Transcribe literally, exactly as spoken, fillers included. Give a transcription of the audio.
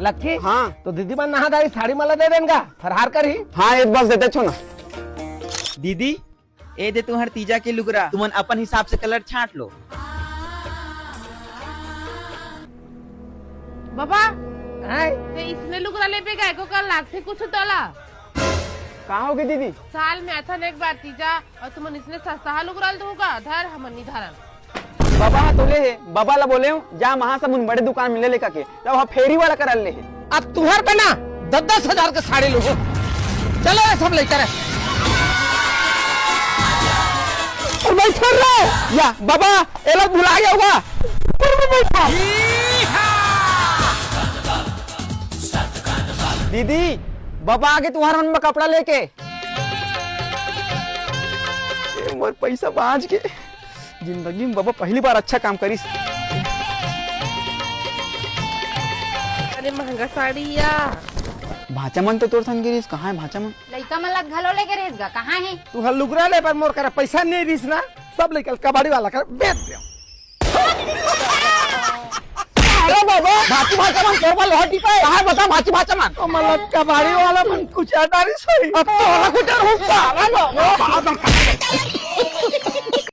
Lucky? हाँ। तो दीदी मन नहा दाई साड़ी मला दे देन गा, फरहार करही। हाँ, एक बस देते छो ना। दीदी, ए दे तुंहर तीजा के लुगरा, तुमन अपन हिसाब से कलर छांट लो। बाबा, हाय। ते इसने लुगरा लेबे गा, एको कल लागथे कुछ तोला। का होगे दीदी? साल में अथन एक बार तीजा, अउ तुमन इसने सस्ता लुगरा ल दूगा, धर हमन नी धरन। बबा हा तो ले हे, बबा ला बोले हूँ, जा वहाँ सब उन बड़े दुकान में ले लेकर के, तब वहाँ फेरी वाला करा ले हे। अब तुहर बना दस दस हजार के साड़ी लो। चलो रे सब लेकर। अरे भाई छोड़ रे। या बबा, एला भुला गया होगा। ऊपर में बैठा। दीदी, बबा आगे तुहर मन में कपड़ा लेके। ए, मोर पैसा बाँच के। जिंदगी में बबा पहली बार अच्छा काम करिस। अरे महंगा साड़ी या। भांचा मन तो तोर संग गिरिस, कहाँ हे भांचा मन? लइका मन ला घलो लेके रहिस गा, कहाँ हे? तुहर लुगरा ले बर मोर करा पैसा नहीं रहिस ना, सब लइका ल कबाड़ी वाला कर बेच दे। अरे बाबा, भांची भांचा मन तोर बर लोहा टिपा हे। कहाँ बता भांची भांचा मन? ओ मतलब कबाड़ी वाला मन कुछ अटारी सोई। अब तो वाला कुछ हो साला बाबा।